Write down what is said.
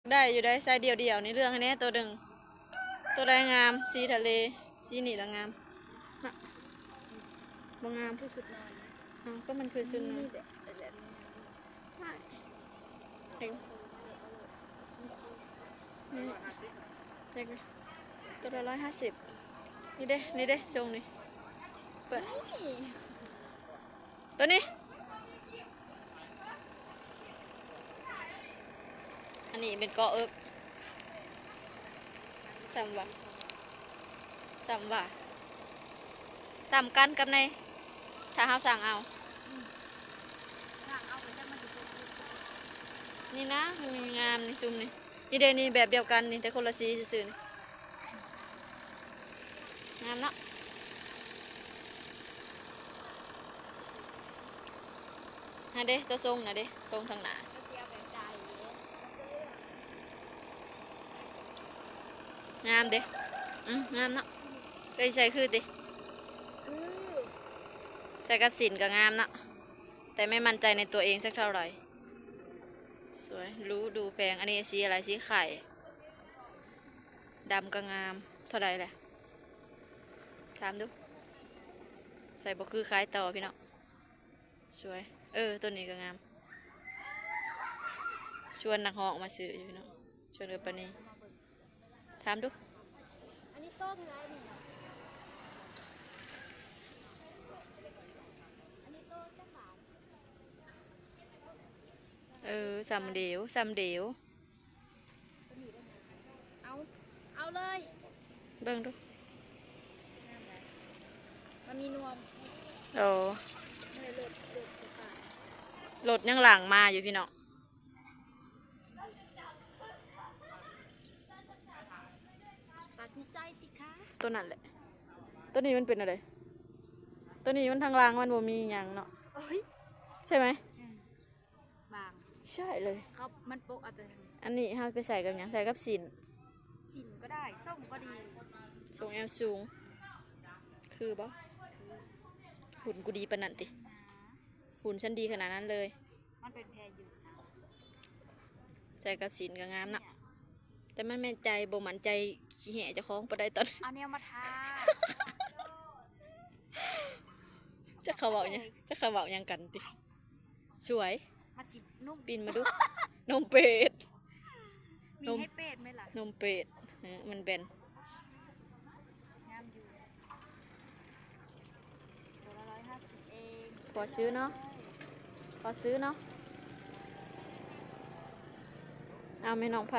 ໄດ້ຢູ່ໄດ໋ ໃສ່ດຽວໆນີ້ ເລືອກໃຫ້ແດ່ໂຕໜຶ່ງ. ໂຕໃດງາມ? ສີທະເລ ສີນີ້ລະງາມນະ. ບໍ່ງາມ ຄືຊຸດນອນ. ອ້າວ ກໍມັນຄືຊຸດນອນ. ນີ້ແຫຼະ ແບບນີ້ງາມ. ນີ້ ນີ້ ໂຕລະຮ້ອຍຫ້າສິບ. ນີ້ເດ້ ນີ້ເດ້ ຊົງນີ້ ເປີດ ນີ້ ໂຕນີ້. ອັນນີ້ເປັນເກາະເອິກ ສ່ຳວ່າ ສ່ຳວ່າ ສ່ຳກັນກັບໃນ ຖ້າເຮົາສັ່ງເອົາ ນີ້ນະ ມັນງາມນີ້ ຊຸມນີ້. ນີ້ເດ້ ນີ້ແບບດຽວກັນນີ້ ແຕ່ຄົນລະສີຊື່ໆນີ້. ງາມເນາະ. ຫັ້ນເດ້ ຕົວຊົງນະເດ້ ຊົງທາງໜ້າ ງາມເດ້. ອືມ ງາມເນາະ. ເອີຍ ໃສ່ຄືຕິ ໃສ່ກັບສິ້ນກໍງາມເນາະ ແຕ່ໄມ່ໝັ້ນໃຈໃນຕົວເອງສັກເທົ່າໃດ. ສວຍ ຫຼູດູແພງ. ອັນນີ້ສີອະໄລ? ສີໄຂ່ ດຳກໍງາມ. ເທົ່າໃດແຫຼະ? ຖາມດູ. ໃສ່ບໍ່ຄືຂາຍຕໍ່ພີ່ນ້ອງ. ສວຍ ເອີ ໂຕນີ້ກໍງາມ. ຊວນນັກຮ້ອງມາຊື້ຢູ່ພີ່ນ້ອງ ຊວນເອື້ອຍປານີ. ຖາມດູ. ອັນນີ້ໂຕເທົ່າໃດນີ້? ອັນນີ້ໂຕຈັກບາດ? ເອີ ສ່ຳດຽວ ສ່ຳດຽວ. ເອົາ ເອົາເລີຍ ເບິ່ງດູ. ມັນມີນວມ. ໂອ້ ລົດ ລົດ ລົດຍັງຫຼັງມາຢູ່ພີ່ນ້ອງ. ຕັດສິນໃຈສິຄະ. ໂຕນັ້ນແຫຼະ. ໂຕນີ້ມັນເປັນແນວໃດ? ໂຕນີ້ມັນທາງຫຼັງມັນບໍ່ມີຫຍັງເນາະ. ໂອ້ຍ ໃຊ່ໄໝ? ອືມ ບາງ ໃຊ່ເລີຍ. ເຂົາ ມັນໂປະເອົາແຕ່ ອັນນີ້ເຮົາໄປໃສ່ກັບຫຍັງ? ໃສ່ກັບສິ້ນ ສິ້ນກໍໄດ້ ຊົງກໍດີ. ຊົງແອວສູງ ຄືບໍ່? ຫຸ່ນກູດີປານນັ້ນຕິ? ຫຸ່ນຊັ້ນດີຂະໜາດນັ້ນເລີຍ. ມັນເປັນແພຢູ່ນະ. ໃສ່ກັບສິ້ນກໍງາມເນາະ ແຕ່ມັນແມ່ນໃຈບໍ່ໝັ້ນໃຈ ຂີ້ແຫເຈົ້າຂອງປານໃດຕອນ ເອົາແນວມາທາ. ຈັກເຂົາເວົ້າຫຍັງ ຈັກເຂົາເວົ້າຫຍັງກັນຕິ. ສວຍ ມາຊິນຸ່ງ ປິ່ນມາດູ. ນົມເປດ ມີໃຫ້ເປດໄໝລະ? ນົມເປດ ເອີ ມັນແບນ. ງາມຢູ່ ໂຕລະຮ້ອຍຫ້າສິບເອງ. ພໍຊື້ເນາະ ພໍຊື້ເນາະ. ເອົາແມ່ນ້ອງ